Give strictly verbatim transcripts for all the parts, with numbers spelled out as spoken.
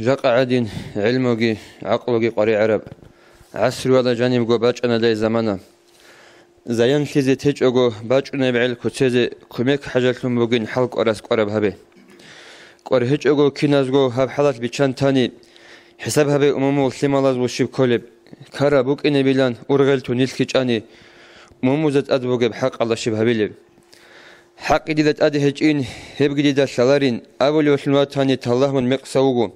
Жакъа гӀадин гӀилмуги гӀакълуги къваригӀараб гӀасруялда жанибго бачӀанадай замана. Заянлъизе течӀого бачӀунеб гӀел куцезе кумек хӀажалъун бугин хӀал кӀварас кӀвараб гьабе. КӀвар гьечӀого киназго гьаб хӀалалъ биччан тани, хӀисаб гьабе умумул лъималазул щиб кколеб, ккараб букӀинебилан ургъел тун нилъги чӀани, умумузда тӀад бугеб хӀакъалда щиб гьабилеб. ХӀакъи дида тӀаде гьечӀин, гьебги дида лъаларин абулевлъун ватани таллагь мун мекъса вуго.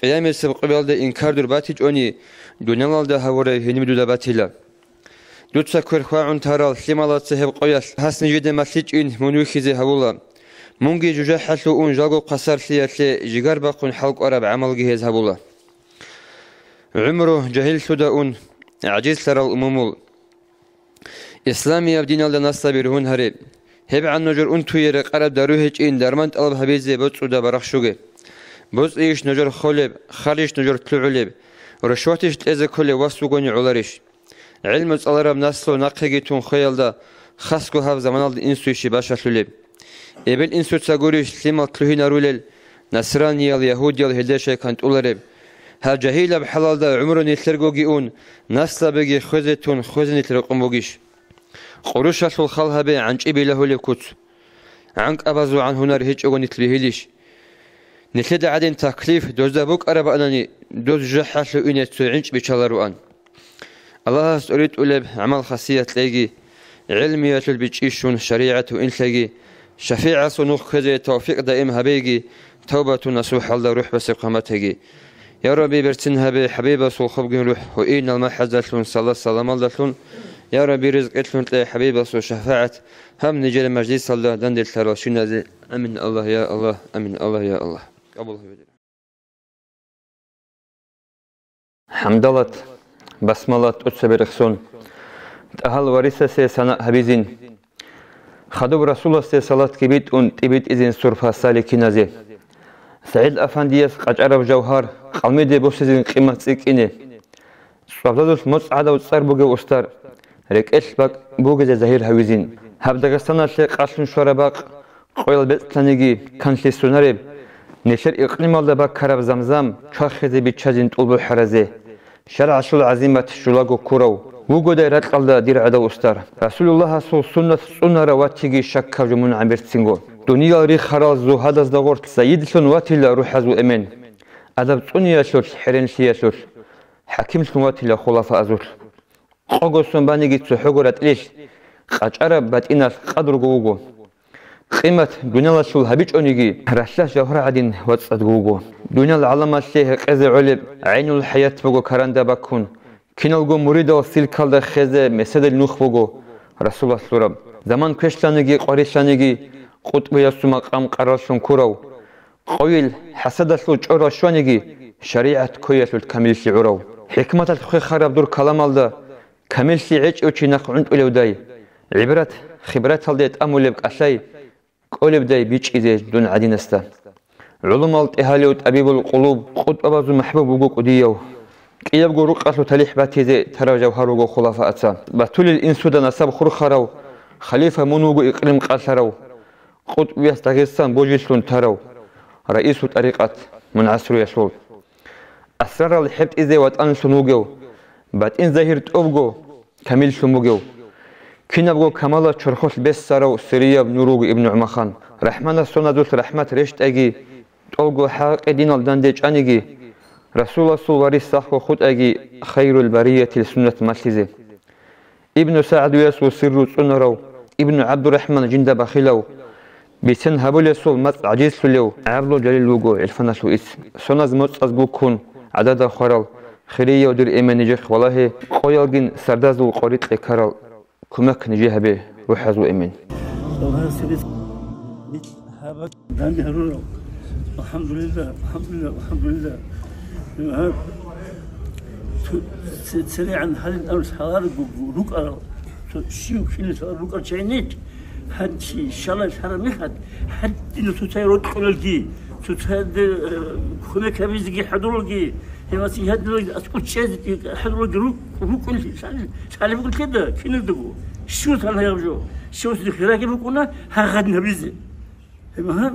Къиямасеб къоялда инкар дур батичӀони, дуниялалда гьавурай гьениб дуда батила. Дуца квер хвагӀун тарал лъималаца гьеб къоялъ гьас нижеде малъичӀин мун вихьизе гьавула. Мунги жужахӀалъув ун жалго хъасарлъиялъе жигар бахъун хӀал кӀвараб гӀамалги гьез гьабула. ГӀумру жагьиллъуда ун гӀажизлъарал умумул. Исламияб диналда наслаби ругьун гьаре. ГьебгӀан нужер унтуе рекъараб дару гьечӀин дарман тӀалаб гьабизе боцӀуда барахщуге. БоцӀийищ нужер холеб, харжищ нужер лъугӀулеб, рушватищ кьезе кколев вас вугони гӀоларищ? ГӀилму цӀалараб наслу нахъеги тун хвеялда, хасго гьаб заманалда инсуйщи башалъулеб? Эбел-инсуца гурищ лъимал лъугьинарулел, насраниял, ягьудиял гьелде щай кантӀулареб? Гьаб жагьилаб хӀалалда гӀумру нилъергоги ун, наслабиги хвезе тун, хвезе нилъ рекъон бугищ? Къурушалъул хал гьабе гӀанчӀи билагьулеб куц. ГӀанкӀабазул гӀан гьунар гьечӀого нилъ бигьилищ? Нилъеда гӀадин таклиф дозда букӀарабаанани, доз жужахӀалъув ине цо гӀинчӀ биччалароан. Аллагьас тӀоритӀулеб гӀамал-хасият кьеги, гӀелмиялъул бичӀчӀи щун шаригӀат гьуинлъаги, шафигӀасул нух кквезе тавфикъ даим гьабеги, тавбатун насухӀалда рухӀ басеб хъаматаги. Я Рабби, берцин гьабе ХӀабибасул хобгин рухӀ гьуинал махӀаздалъун салат-саламалдалъун. Я Рабби, ризкъилъун кье ХӀабибасул шафагӀат гьаб нижер мажлисалда данделъарал щиназе. Амин, Аллагь, я Аллагь, амин, Аллагь, я Аллагь. Къабул гьабе. ХӀамдалат, басмалат тӀоцебе рехсон, тӀагьал варисасе санаъ гьабизин. Хадуб Расуласде салатги битӀун тӀибитӀизин сурфа саликиназе. СагӀид Афандияс къачӀараб жавгьар къалмиде босизин къимат цӀикӀкӀине. ЦӀвабзазулъ моцӀ гӀадав цӀар бугев устар, рекӀелъ бакӀ бугезе загьир гьавизин. Гьаб Дагъистаналъе къалъун щвараб бакъ, къоял бецӀлъаниги канлъи сунареб, нилъер икълималда баккараб Замзам чвахизе биччазин тӀул бухӀаразе. ШаргӀалъул гӀазимат щулаго ккурав вугодай ракьалда, дир гӀадав устар. Расулуллагьасул суннат цӀунарав ватиги щаккаб жо мун гӀан берцинго. Дуниял рихарал зугьадазда гъорлъ сайидлъун ватила рухӀазул эмен. Адаб цӀуниялъулъ, хӀеренлъиялъулъ, хӀакимлъун ватила хулафаазулъ. Къого сон баниги цохӀого ратӀлилъ, къачӀараб батӀиналъ къадрго вуго. Къимат дуниялалъул гьабичӀониги, ралъдас жавгьар гӀадин вацӀцӀадго вуго. Дуниял гӀаламалъе гьекъезе гӀолеб гӀайнулхӀаят буго каранда баккун. Киналго муридал силкалда хезе меседил нух буго Расулалъ лъураб. Заман квешлъаниги къварилъаниги, къутӀбиясул макъам къараллъун ккурав. Къойил хӀасадалъул чӀорал щваниги, шаригӀат ккоялъулъ камиллъи гӀурав. ХӀикматалъ хвехараб дур каламалда, камиллъи гӀечӀев чи нахъ гӀунтӀулевдай, гӀибрат-хибраталде тӀамулеб кӀалъай кӀолебдай бичӀчӀизе дун гӀадинасда. ГӀулумал тӀегьалев тӀабибул къулуб, къутӀбабазул махӀбуб вуго кӀудияв. КӀиябго рукъалъул талихӀ батизе тарав жавгьар вуго хулафаца. Батулил инсуда насаб хурхарав, халифа мун вуго икълим къалъарав. КъутӀбияс Дагъистан божилъун тарав, раисул тӀарикъат мун гӀасруялъул. Асрарал хӀебтӀизе ватӀанлъун вугев, батӀин загьир тӀобго камиллъун бугев. Кинабго камалат чорхолъ бессарав сирияб нур вуго Ибну ГӀумахан. РахӀманас соназулъ рахӀмат рещтӀайги, тӀолго хӀакъи динал данде чӀаниги, Расуласул варис сахго хутӀайги, хайрул бариятил суннат малъизе. Ибну СагӀдиясул сирру цӀунарав, Ибну ГӀабдурахӀман жинда бахилав, бицен гьабулесул мацӀ гӀажизлъулев гӀаблу жалил вуго гӀирфаналъул ис. Соназ моцӀаз буккун гӀадада хварал, хирияв дир эмен нижехъ валагье, къоялгин сардазул къварикье ккарал, кумек нижее гьабе, рухӀазул эмен. Данде гьарурав. Алхамдулилла, алхамдулилла, алхамдулилла. Гьаб, цо-, цо-, церегӀан гьалин амрус гьаларго рукӀарал, цо щив килис гьалар рукӀар чайнич, гьанчи шалай лъараб мехалъ, гьадинав цоцай рокьулалги, цоцаде, э, кумек гьабизеги хӀадуралги, гьемаси гьадинав аскӀов чӀезе хӀадуралги рукӀ-, рукӀун лъалеб бугелъида киналдаго. Щив лъала гьаб жо? Щивасде хирагьи букӀуна гьагъадин гьабизе. Гьеб гьан,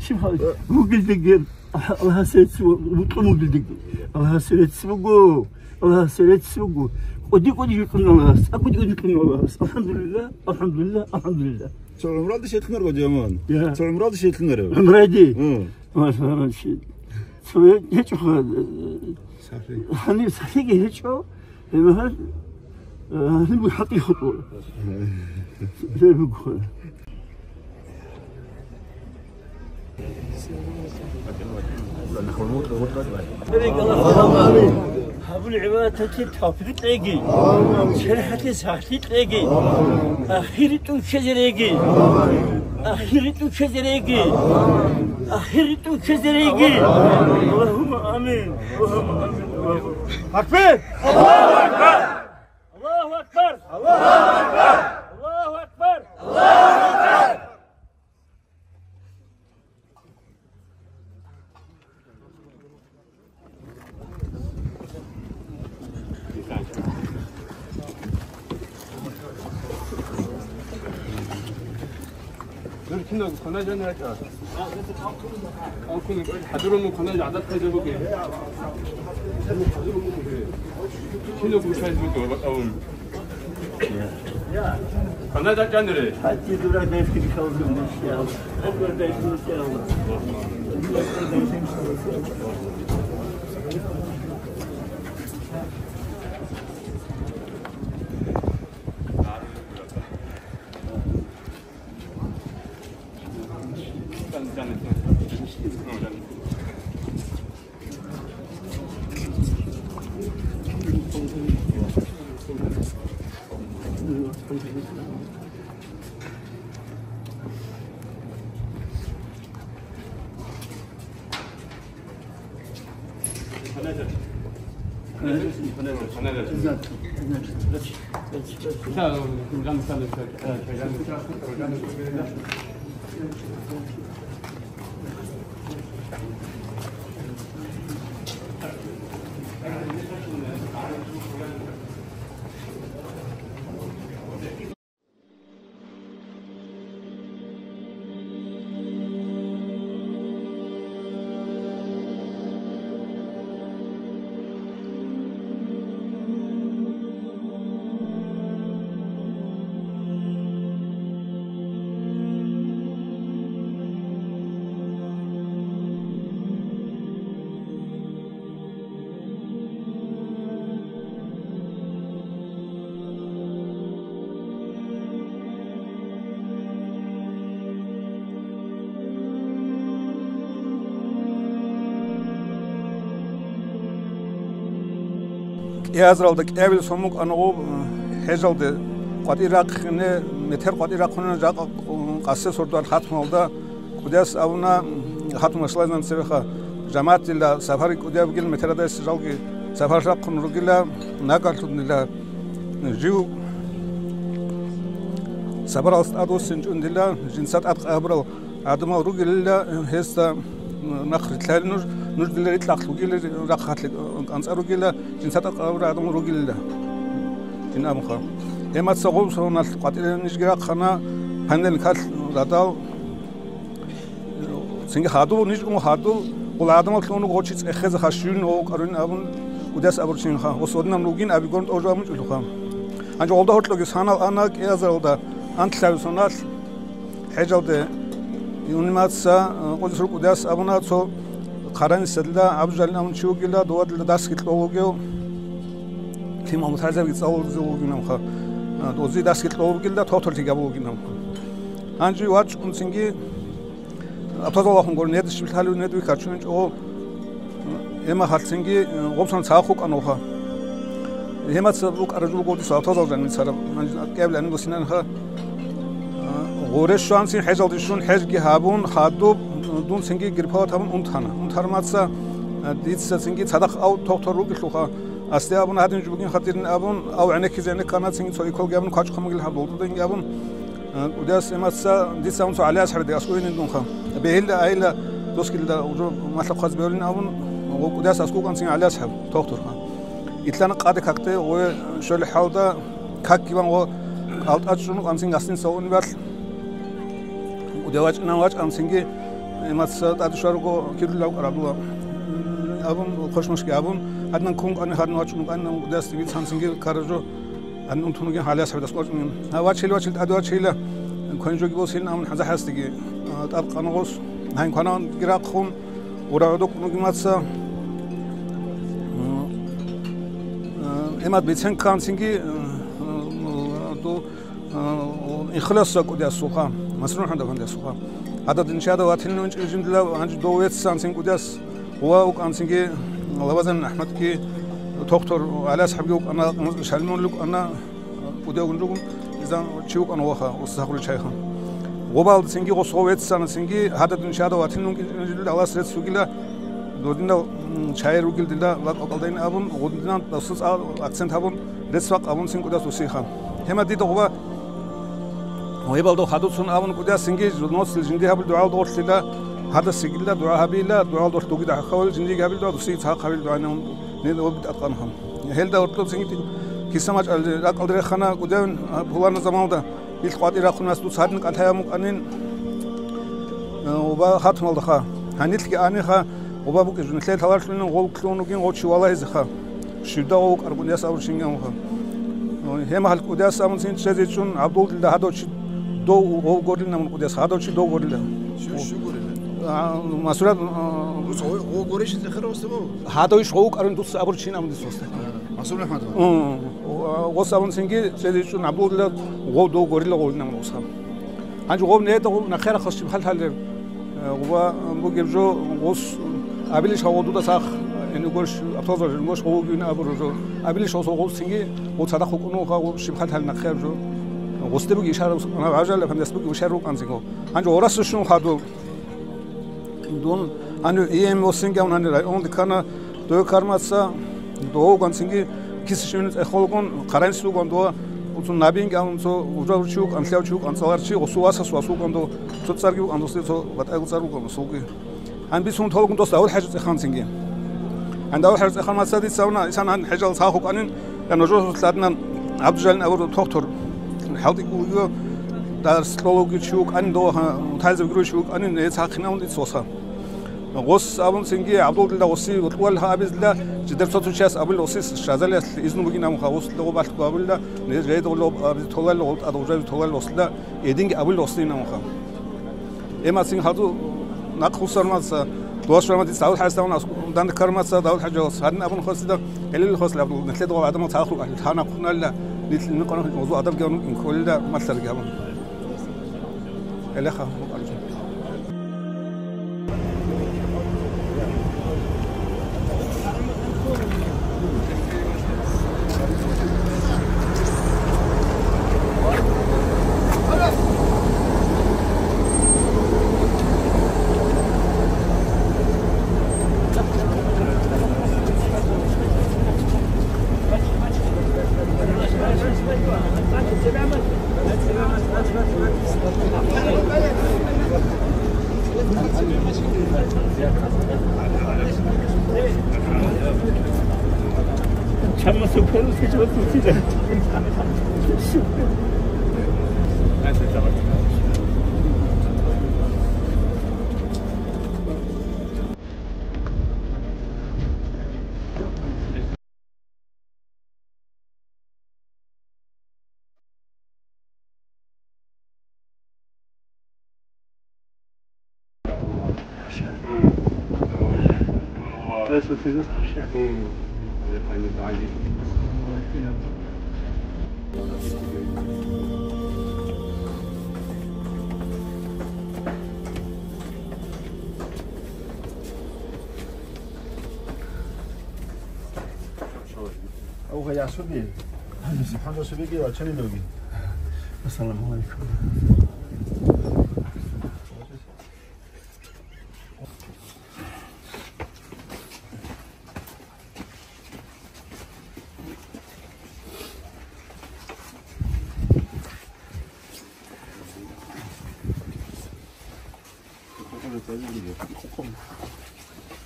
Щиб гьаб? Мугилдеги Аллагьас рецц буго, мугилдеги. Аллагьас рецц буго. Аллагьас рецц буго. КӀуди-кӀуди жукьун Аллагьас. АкӀуди-кӀуди жукьун Аллагьас. Алхамдулилла, алхамдулилла, алхамдулилла. Цо гӀумралда щетлъунар гъодияман. Я. Цо гӀумралда щетлъунар. ГӀумради? Гьу. Машалла, чи. Цо гьечӀо. Сахи. Гьаниб сахиги гьечӀо. Гьеб гьал, э, гьаниб хӀатӀи хутӀула. Гьеб буго. Гьабул гӀибадаталъе тавфикъ кьеги, шаригӀаталъе сахлъи кьеги, ахир ритӀухъезе реги, ахир ритӀухъезе реги, ахир ритӀухъезе реги. Аллагьумма амин. Такбир! Аллагьу акбар! Аллагьу акбар! Аллагьу акбар! Дур кино кона жанра ка. Алкун хадурун кона жадат кайда буги. Кино кушай буги батаун. Кона да жанре. Хати дура дайф кин калдун дишял. Акбар дайф дишял. КӀиазаралда кӀиабилеб сон букӀана гъоб, э, хӀежалде къватӀир рахъине, метер къватӀир рахъуна жакъа, э, къасе сордоан хатмалда. КӀудияс абуна, хатун башлагьанан цебеха, жамагӀатилла сапар кӀудияб бугилан метер гьадайс жалги сапар рахъун ругила, нагагьлъунила жив сапаралъ тӀадвуссинчӀун дила, жинца тӀад къабурал гӀадамал ругилила, гьесда нахъ рилълъайила нуж, нуж дила рикьахъ ругила, рахъалъе кӀанцӀа ругила, жинца тӀад къабурал гӀадамал ругилила. Ин абунха. Гьемаца гъубсоналъ къватӀире нижги рахъана, панель калъ радал, Цинги хадув, ниж ун хадув, гъул гӀадамал лъугьун гъочи цӀехезе хашуюн ва вукӀарун абун, кӀудияс абурчинха, ва содинан ругин абигорун тӀожу абунчӀулъуха. Гьанже гъолда гьоркьоги санал ана кӀиазаралда анлъабил соналъ хӀежалде юнимаца, э, къудис рукӀудияс абуна цо хъаранисадила, ГӀабдужалил абун чи вугила, довадила дасги кьол вугев, Лъимал Мутазевги цӀалулзе вугинамха, э, дози дасги кьол вугила, тохтурлъи габул вугинамха. Гьанже вачӀун цинги Абтазалахун гури, нед щиб лъалев нед вихьарчунин чӀого, гьема халцинги, гъобсан цахъ вукӀанавха. Гьемаца букӀараб жо буго дица абтазал жаниб цараб, гьанже кӀиабилани досинанха. Гъуре щванцин хӀежалде щун, хӀежги гьабун, хадуб, дун цинги гирпалат гьабун унтана. Унтармаца, дица цинги цадахъ ав тохтор ругелъулха. Асде абун гьадин жо бугин хатирин абун, ав гӀенеккизе гӀенеккана, цинги цо иколги абун квачӀ хъамагил гьаб долдудинги абун, Э, кӀудияс эмаца дица унцо ГӀали асхӀабиде аскӀовинин дунха. Бегьилда айила досгилда уже малъа хъваз бевлин абун, гъо кӀудияс аскӀукӀанцин ГӀали асхӀаб тохтурха. Итлана къаде какде гъое щолеб хӀалда какги ван гъо кӀалтӀа чӀун ванцин гасница унибал. КӀудияв вачӀинан вачӀанцинги Имаца тӀаде щварго кирлъи лавкъар гьабула абун, хъошмашги абун, гьадинан ккун кӀани, гьадин вачун кӀани, кӀудиясде вицанцинги каражо, гьадин унтун вугин гьалияс гьабидас кӀвачӀунин. Гьа, вачил, вачил, тӀаде вачила, квен жоги босилин абун хӀанзахӀасдеги, а, тӀад къанагъос, гьайн квананги рахъун, ура гӀодокӀун вугин маца, а, имат бицен кканцинги, а, а, ду-, Ихлас кӀудиясулха, Масрун ХӀамдалгьандиясулха. Гьададин чияда ватилин винчӀел жиндила, гьанже дов веццанцин кӀудияс ва вукӀанцинги Лабазан АхӀмадги, тохтор ГӀалияс хӀабги вукӀана, Шалимон вукӀана, кӀудиягун ругун, изан чи вукӀана ваха, устахъули чайха. Гъубалдацинги гъосго веццанацинги гьададин чияда ватилин винчӀел жиндила, Аллас рецц вугила, додинал, м, чай ругел дила, бакӀ-бакӀалдайин абун, гъудинан досул цӀа акцент гьабун, рецц бакъ абунцин кӀудияс усиха. Гьема дида гъуба Гьебалда хадуцун абун кӀудиясинги, журналистил жинди гьабил дугӀалда гъорлъила, гьадасигилла дугӀа гьабила, дугӀалда гъорлъ дугида хӀахьавал жиндиги гьабил дугӀа, дусиги цахъ гьабил дугӀа гьелда гьоркьоцинги киса мачӀал ракӀалда рехана кӀудиян, а, пулана замалда, ил къватӀи рахъунас дуц гьадин кӀалъаяб мукӀанин, а, уба хатмалдаха. Гьанилъги аниха, Гъуба букӀизун, нилъее лъаларлъунин гъов лъугьун вугин гъов чи валагьизеха. Щивда гъов вукӀар кӀудияс абурчинги амха. Гьемахал кӀудияс абунцин чӀезечӀун, ГӀабдулдилда гьадав чи дов гъов горилин амун кӀудияс, гьадав чи дов горила. Щив, щив горила? А, Масурат, а, Гъов, гъов горищ херосда гъов? Гьадав иш гъов вукӀарун дуца абурчин амун дис гъосда. А, Масур АхӀмадов? М, гъос абунцинги чӀезечӀун, ГӀабдулдилда гъов дов горила гъовин амун гъосха. Гьанже гъов неда гъов нахъе рахъалъ щиб хӀал гьалеб? Э, гъуба бугеб жо гъос абилищ гъов дуда сах, э, гъош, автобус гъош гъов вугевин абураб жо. Абилищ гъос гъов цинги гъов цадахъ вукӀунун гъов щиб хӀал гьалеб нахъе гьаб жо. Гъосде буги ишараб, гьанав гӀажалаб гьанас буги ишар рукӀанцинго. Гьанже гъорасда щун хадуб. Дун гьанив ием восинги гьавун гьанив районде ккана, дой кармаца, дов гванцинги киса щивин цӀехолгун, хъаранси ругван дова, уцун набиинги гьавун цо ужав чи вукӀан, лъав чи вукӀан, цӀалар чи, гъосул васас вас вукӀан дов, цо цӀарги вукӀан досде, цо батӀайгу цӀар вукӀан гъосулги. Гьан бицун толгун дос Давул ХӀажи цӀеханцинги. Гьан Давул ХӀажи цӀехан мацадица гьавна, исан гьан хӀежал цахукӀанин, я нужо лъаднан ГӀабдужалин абуру тохтур. ХӀалтӀи кӀулгиго дарс кьологи чи вукӀанин, дов, ха, мутагӀилзаб гуро чи вукӀанин, гьец хахинавун диц воса. Гъос абунцинги, ГӀабдулдилда гъоси вукьуал гьабизда, жидер цо-цо час абул гъоси шазалиялъ изну бугин амха, гъос лего балъго абулда, не жейда гъоло абиз толал, гъол тӀад гъужаби толал гъосда, эдинги абул гъослин амха. Эмацин хадуб нахъ хусармаца, дуаш рамадиц Давул ХӀажи ставун ас-, данде кармаца, Давул ХӀажи гъос. Гьадин абун хосида, гьелил хос лаб, нилъеда гъол адамал цалху ахӀи, тана хъуналла, нилъ микъана гъозу адаб гьавун инколила малъарги гьабун. Гьелеха, мукъаржи. Ауха ясуби. Субхана субиги вачани ноги. Ассаламу алейкум.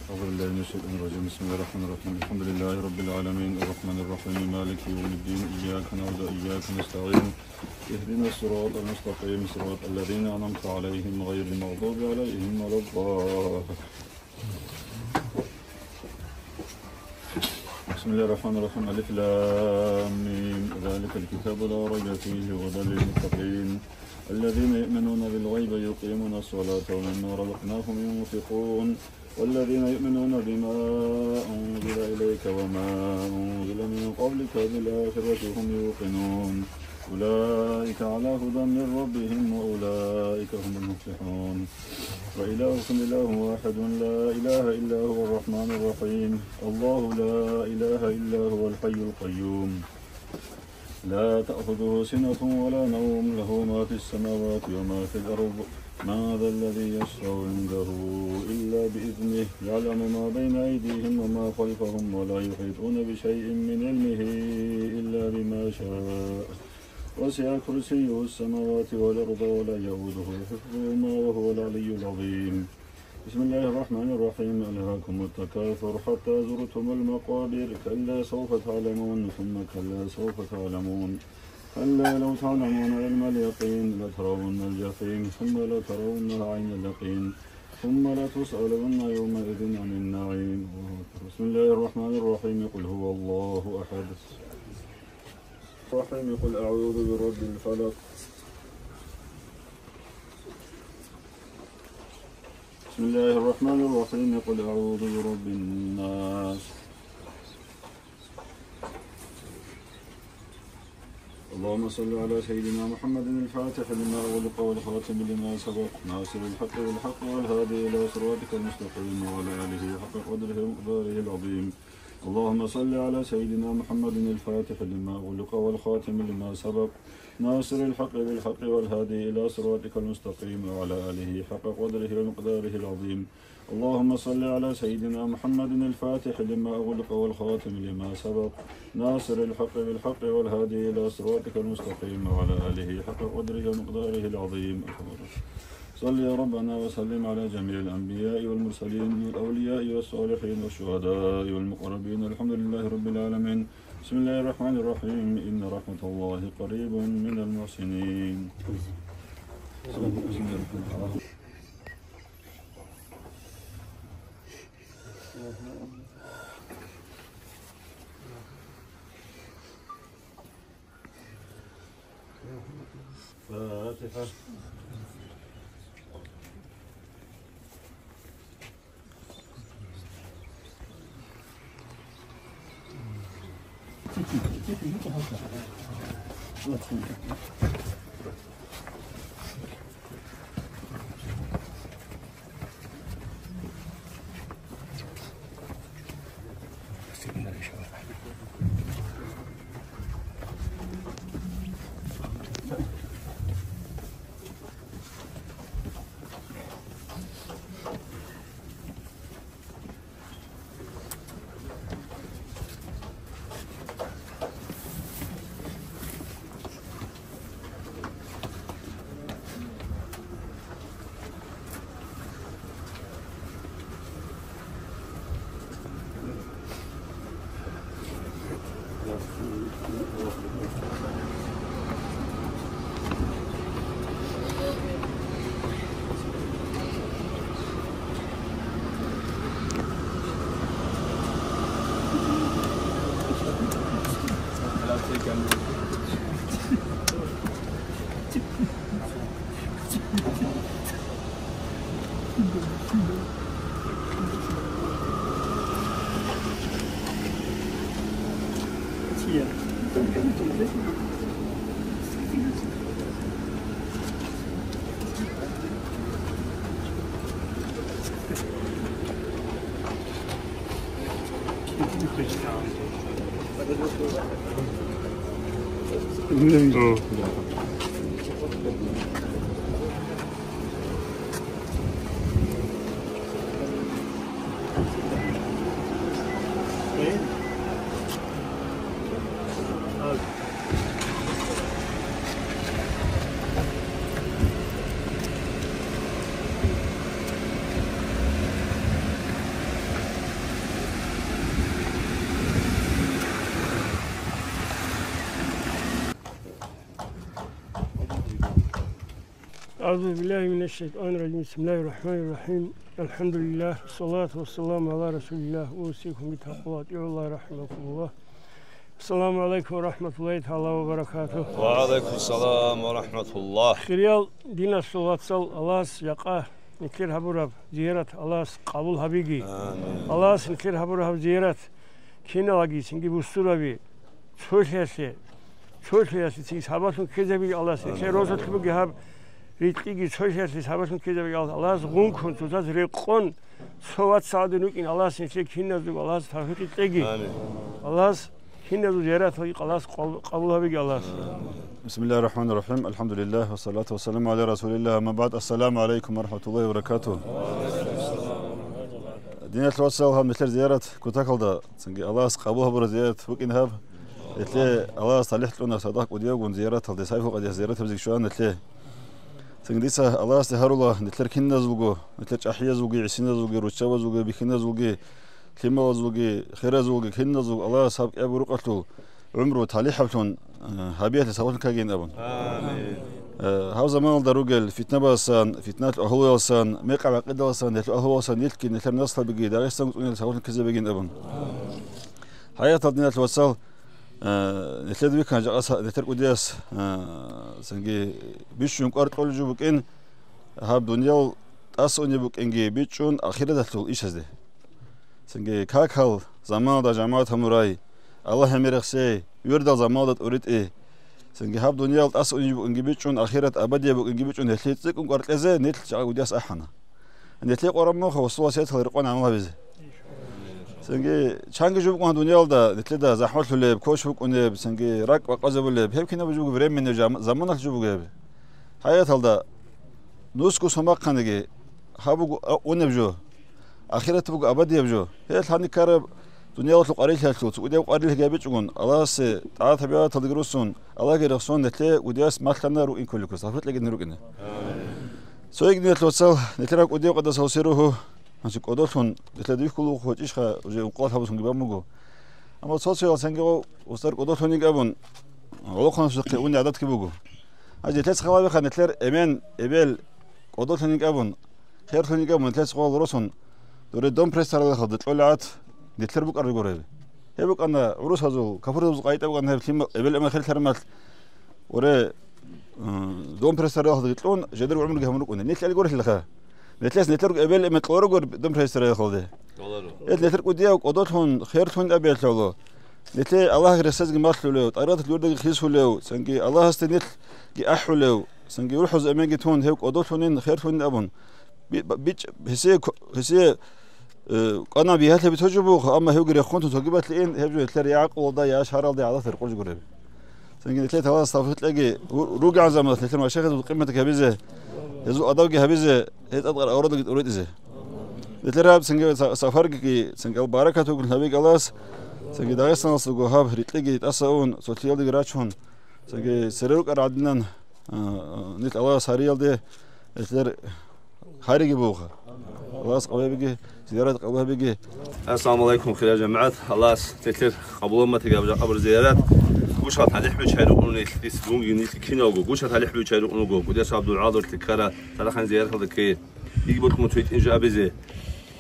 أعوذ بالله من الشيطان الرجيم. بسم الله الرحمن الرحيم. الحمد لله رب العالمين. الرحمن الرحيم. مالك يوم الدين. إياك نعبد وإياك نستعين. اهدنا الصراط المستقيم، صراط الذين أنعمت عليهم غير المغضوب عليهم ولا الضالين. بسم الله الرحمن الرحيم. ألف لام ميم. ذلك الكتاب لا ريب فيه هدى للمتقين الذين يؤمنون بالغيب ويقيمون الصلاة ومما رزقناهم ينفقون والذين يؤمنون بما أنزل إليك وما أنزل من قبلك بالآخرة هم يوقنون. أولئك على هدى من ربهم وأولئك هم المفلحون. وإلهكم إله واحد لا إله إلا هو الرحمن الرحيم. الله لا إله إلا هو الحي القيوم لا تأخذه سنة ولا نوم له ما في السماوات وما في الأرض. من ذا الذي يشفع عنده إلا بإذنه يعلم ما بين أيديهم وما خلفهم ولا يحيطون بشيء من علمه إلا بما شاء وسع كرسيه السماوات والأرض ولا يئوده حفظهما وهو العلي العظيم. بسم الله الرحمن الرحيم. ألهاكم التكاثر حتى زرتم المقابر كلا سوف تعلمون ثم كلا سوف تعلمون كلا لو تعلمون علم اليقين لترون الجحيم ثم لترونها عين اليقين ثم لتسألن يومئذ عن النعيم. الله أكبر. بسم الله الرحمن الرحيم. قل هو الله أحد. الرحيم. قل أعوذ برب الفلق. بسم الله الرحمن الرحيم. قل أعوذ برب الناس. اللهم صل على سيدنا محمد الفاتح لما أغلق والخاتم لما سبق ناصر الحق بالحق والهادي إلى صراطك المستقيم وعلى آله حق قدره ومقداره العظيم. اللهم صل على سيدنا محمد الفاتح لما أغلق والخاتم لما سبق ناصر الحق بالحق والهادي إلى صراطك المستقيم وعلى آله حق قدره ومقداره العظيم. اللهم صل على سيدنا محمد الفاتح لما أغلق والخاتم لما سبق ناصر الحق بالحق والهادي إلى صراطك المستقيم وعلى آله حق قدره ومقداره العظيم. صل يا ربنا وسلم على جميع الأنبياء والمرسلين والأولياء والصالحين والشهداء والمقربين. الحمد لله رب العالمين. بسم الله الرحمن الرحيم. إن رحمة الله قريب من المحسنين. فاتحة. أعوذ بالله من الشيطان الرجيم. بسم الله الرحمن الرحيم. الحمد لله. والصلاة والسلام على رسول الله. أوصيكم بتقوى الله. أطيعوا الله رحمكم الله. السلام عليكم ورحمة الله تعالى وبركاته. وعليكم السلام ورحمة الله. Хириял диналъул вацал, Аллагьас жакъа нилъер гьабураб зиярат Аллагьас къабул гьабиги. Амин. Аллагьас нилъер гьабураб гьаб зиярат киналаги цинги бусураби цолъиялъе, цолъиялъе цинги сабаблъун ккезабиги Аллагьас. Нилъер росулъ буги гьаб рикьиги цолъиялъе сабаблъун ккезабиги Аллагьас. Аллагьас гъункун, цоцаз рекъон, цо вацал гӀадин рукӀин Аллагьас нилъер киназулго Аллагьас тавфикъ кьеги. Амин. Аллагьас киназул зияраталги Аллагьас къабул гьабиги Аллагьас. بسم الله الرحمن الرحيم. الحمد لله والصلاة والسلام على رسول الله. أما بعد. السلام عليكم ورحمة الله وبركاته. Диналъул вацал, гьаб нилъер зиярат кутакалда, цинги Аллагьас къабул гьабураб зиярат букӀин гьаб. Нилъе Аллагьас талихӀ кьуна садакъ кӀудиявгун зияраталде, Сайфул-Къадирас зиярат гьабизеги щван нилъе. Цинги дица Аллагьасде гьарула, нилъер киназулго, нилъер чӀахӀиязулги, гӀисиназулги, руччабазулги, бихьиназулги, лъималазулги, хиразулги, киназулго Аллагьас гьаб кӀиябго рукъалъул гӀумру талихӀаблъун, э, гьабиялъе сабаблъун ккагин абун. Амин. Э, гьав заманалда ругел фитнабасан, фитналъул агьлуялсан, мекъаб гӀакъидаласан, гьелъул агьлуялсан нилъги, нилъер наслабиги Дагъистан цӀунел сабаблъун ккезабегин абун. ХӀаятал, диналъул вацал, э, нилъеда бихьана жакъа са-, нилъер кӀудияс, э, цинги бищун кӀвар кьолеб жо букӀин, гьаб дуниял тӀаса унеб букӀинги бичӀчӀун ахираталъул ишазде. Цинги какал заманалда жамагӀат гьамурай, Аллагь гӀемерисей, вирдал заманалда тӀуритӀи. Цинги гьаб дуниял тӀаса унеб букӀинги бичӀчӀун, ахират абадияб букӀинги бичӀчӀун, гьелъие цӀикӀкӀун кӀвар кьезе нилъ жакъа кӀудияс ахӀана. Нилъее къвараб муха, васул васиятал рекъон гӀамал гьабизе. Цинги чанги жо букӀана дуниялда, нилъеда захӀмалъулеб, квеш букӀунеб, цинги ракӀ бакъазабулеб, гьеб кинаб жо буго временный жам-, заманалъ жо буго гьеб. ХӀаяталда нусго сумахъаниги, гьаб буго а-, унеб жо, ахират буго абадияб жо. Гьел гьаниб ккараб дуниялалъул къварилъиялъул, цо кӀудияб къварилъиги гьабичӀогун, Аллагьасе тӀагӀат-гьабияталдаги руссун, Аллагьги рехсон, нилъее кӀудияс малъана рукӀин кколеб ккола, сахлъи кьегин рукӀине. Цоги, диналъул вацал, нилъер гьаб кӀудияв къадасав сируху, гьанже кӀодолъун нилъеда вихьулухъ гьечӀищха, уже ункъоялъ гьабулъунги бан буго. Амма цо-цоял цинги гъов устар кӀодолъунин абун, гӀолохъанасухъе унеб гӀадатги буго. Гьанже нилъеца хал гьабеха, нилъер эмен, эбел кӀодолъунин абун, херлъунин абун, нилъеца гъол росун, дуре дом престарелахалда кьолеб гӀадат нилъер букӀараб гуреб. Гьеб букӀана гӀурусазул, капурзабазул къайда букӀана гьеб лъимал-, эбел-эмен херлъармалъ. Уре, м, дом престарелахалдаги кьун, жидер гӀумруги гьабун рукӀуна. Нилъ гьелгурелъулха. Нилъес нилъерго эбел-эмен кьоларогури дом престарелахалде. Кьоларо. Гьел нилъер кӀудияв кӀодолъун, херлъун абиялъуло. Нилъее Аллагьги рехсезги малъулев, тӀагӀаталъул дурдаги хисулев, цинги Аллагьасде нилъги ахӀулев, цинги урхӀуз эменги тун, гьев кӀодолъунин, херлъунин абун. Би-, ба-, бич-, гьесие ко-, гьесие, э, кӀвана бигьалъи битӀулеб буго, амма гьевги рехун тун цогидалъе ин, гьеб жо нилъер я гӀакълуялда, я шаргӀалда гӀадатал рекъолеб гуреб. Цинги нилъее Аллагьас тавфикъ кьеги, ру-, ругегӀан заманалъ нилъер машайихазул къиматги гьабизе, гьезул адабги гьабизе, гьез тӀадкъар аварадаги тӀуритӀизе. Нилъер гьаб цинги са-, сапарги, цинги ал баракат бугин гьабиги Аллагьас, цинги Дагъистаналъулго гьаб рикьиги тӀаса ун, цолъиялдеги рачун, цинги цере рукӀар гӀадинан, а, а, нилъ Аллагьас гьариялде нилъер гьариги бугоха. Аллагьас къабул гьабиги, зиярат къабул гьабиги. Ассаламу алейкум, хириял жамагӀат. Аллагьас нилъер къабул гьабиги гьаб жакъа бур зиярат. Гушал талихӀ биччай рукӀун нилъ, дис дунги нилъ киналго. Гушал талихӀ биччай рукӀун руго. КӀудияв ГӀабдул-ГӀалил лъикӀ ккара, цадахъ гьаниб зияраталда ккей. Диги бокьун цо гьитӀин жо абизе.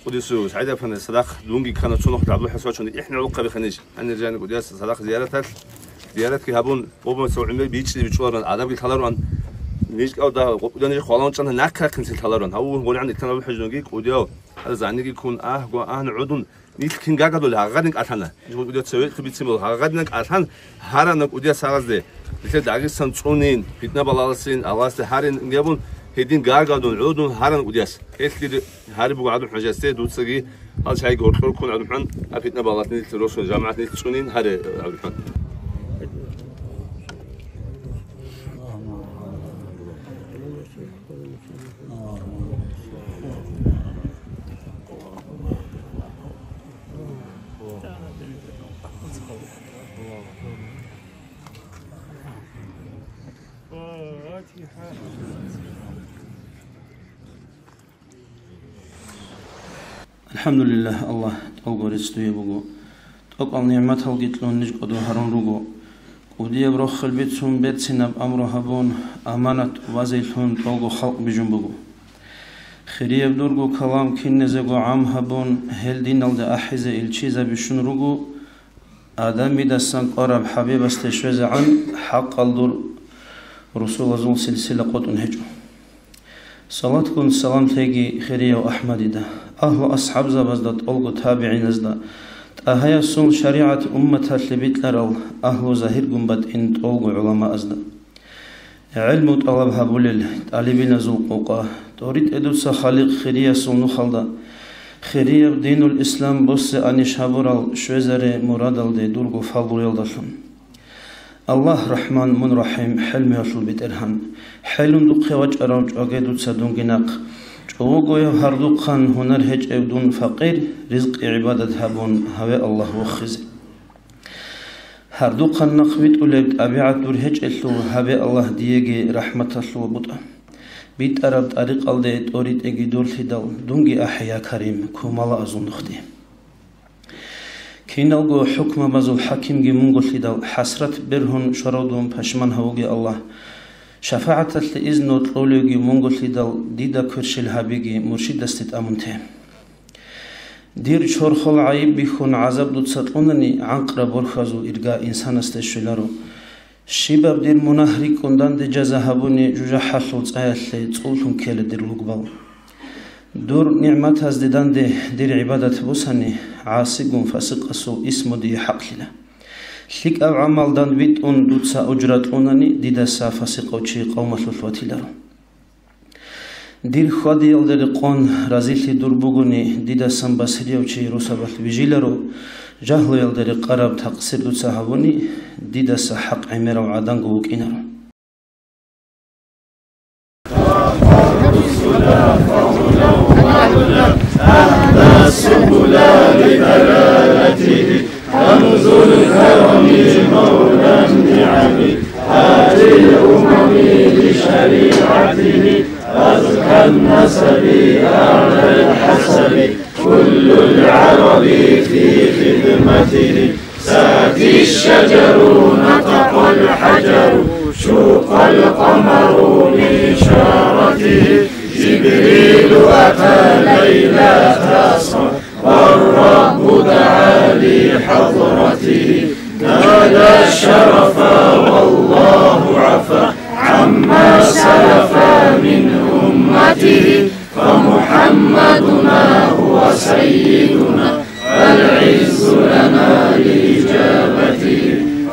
КӀудияв СагӀид-афанде цадахъ дунги ккана цо нухда ГӀабдул-ХӀасан вачун, ихӀни гӀолохъаби ханиш. Гьанир жани кӀудияс цадахъ зияраталъ. Зияратги гьабун, гъобун цо гӀемер бичӀчӀи бичӀчӀуларан, адабги лъаларан. Ниж кӀалда гъо-, кӀудияв ниж хвалан чӀана нахъ-нахъинцин лъаларан. Гьав гьоргӀан итана вухӀежунги кӀудияв. Гьал занниги ккун, агь, гва, агь, гӀодун. Нилъ кин гагадул гьагъадин кӀалъана. Жо кӀудияв цеве хъибицин бол гьагъадин кӀалъан, гьарана кӀудияс гьагъазде. Нилъер Дагъистан цӀунин, питна-балагьалдасин, Аллагьасде гьарин гьабун, гьедин гагадун, гӀодун гьарана кӀудияс. Гьелъ дир гьари буго ГӀабдул-ХӀасан вачасде, дуцаги гьал чагӀи гьоркьор ккун, ГӀабдул-ХӀасан, а питна-балагьалдас нилъ росун, жамагӀат нилъ цӀунин гьаре, ГӀабдул-ХӀасан. АлхӀамдулиллагь, Аллагь, тӀалго рецц дуе буго. ТӀокӀал нигӀматалги кьун ниж кӀодо гьарун руго. Кодияб рохел бицун берцинаб амру гьабун, аманат вазейлъун тӀолго халкъ бижун буго. Хирияб дурго калам киназего гӀам гьабун, гьел диналде ахӀизе илчизаби щун руго, Адамидасан кӀвараб ХӀабибасде щвезегӀан хӀакъал дур русулазул силсила къотӀун гьечӀо. Салатгун салам лъеги хирияв АхӀмадида, агьлу асхӀабзабазда, тӀолго табигӀиназда, ТӀагьаясул шаригӀат умматалъе бикьарал агьлу загьиргун батӀин тӀолго гӀуламаазда. ГӀелму тӀалаб гьабулел тӀалибиназул къокъа, тӀоритӀе дуца, Халикъ, хириясул нухалда, хирияб динул ислам босизе анищ гьабурал щвезаре мурадалде дурго фагълуялдалъун. Аллагь рахӀман, мун рахӀим, хӀелмуялъул БетӀергьан, хӀелун духъе вачӀарав чӀваге дуца дунги нахъ, чӀовогояв гьардухъан гьунар гьечӀев дун факъир, ризкъи гӀибадат гьабун гьаве Аллагь вохизе. Гьардухъан нахъ витӀулеб тӀабигӀат дур гьечӀелъул гьабе Аллагь диеги рахӀматалъул бутӀа. БитӀараб тӀарикъалде тӀоритӀеги дурлъидал, дунги ахӀе, я Карим, кумалаазул нухде. Киналго хӀукмабазул хӀакимги мунголъидал, хӀасрат бергьун щварав дун пашман гьавуге, Аллагь. ШафагӀаталъе изну кьолевги мунголъидал, дида кверщел гьабиги, муршидасде тӀамун те. Дир чорхол гӀайиб бихьун гӀазаб дуца кьунани, гӀанкъра борхьазул ирга инсанасде щвеларо. Щибаб дир мунагь рикӀкӀун данде жаза гьабуни, жужахӀалъул цӀаялъе цӀуллъун ккела дир лугбал. Дур нигӀматазде данде дир гӀибадат босани, гӀасигун фасикъасул исму дие хӀакълъила. ЛъикӀаб гӀамал данбитӀун дуца ужра кьунани, дидаса фасикъав чи къавмалъулъ ватиларо. Дир хьвадиялда рекъон разилъи дур бугони, дидасан басрияб чи росабалъ вижиларо, жагьлуялда рекъараб такъсир дуца гьабуни, дидаса хӀакъ гӀемерав гӀаданго вукӀинаро. كنز الكرم مولى النعم، هادي الأمم بشريعته، أزكى النسب أعلى الحسب، كل العرب في خدمته، ساتي الشجر نطق الحجر، شق القمر بإشارته، جبريل أتى ليلة أسرى، والرب دعا لحضرته، نال الشرف والله عفا عما سلف من أمته، فمحمدنا هو سيدنا، فالعز لنا لإجابته،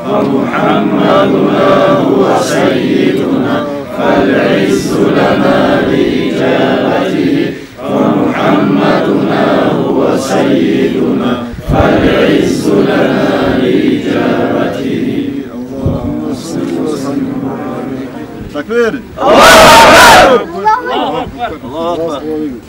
فمحمدنا هو سيدنا، فالعز لنا لإجابته، فمحمدنا هو سيدنا، فالعز لنا لإجابته. اللهم صل وسلم وبارك. تكبير. الله أكبر.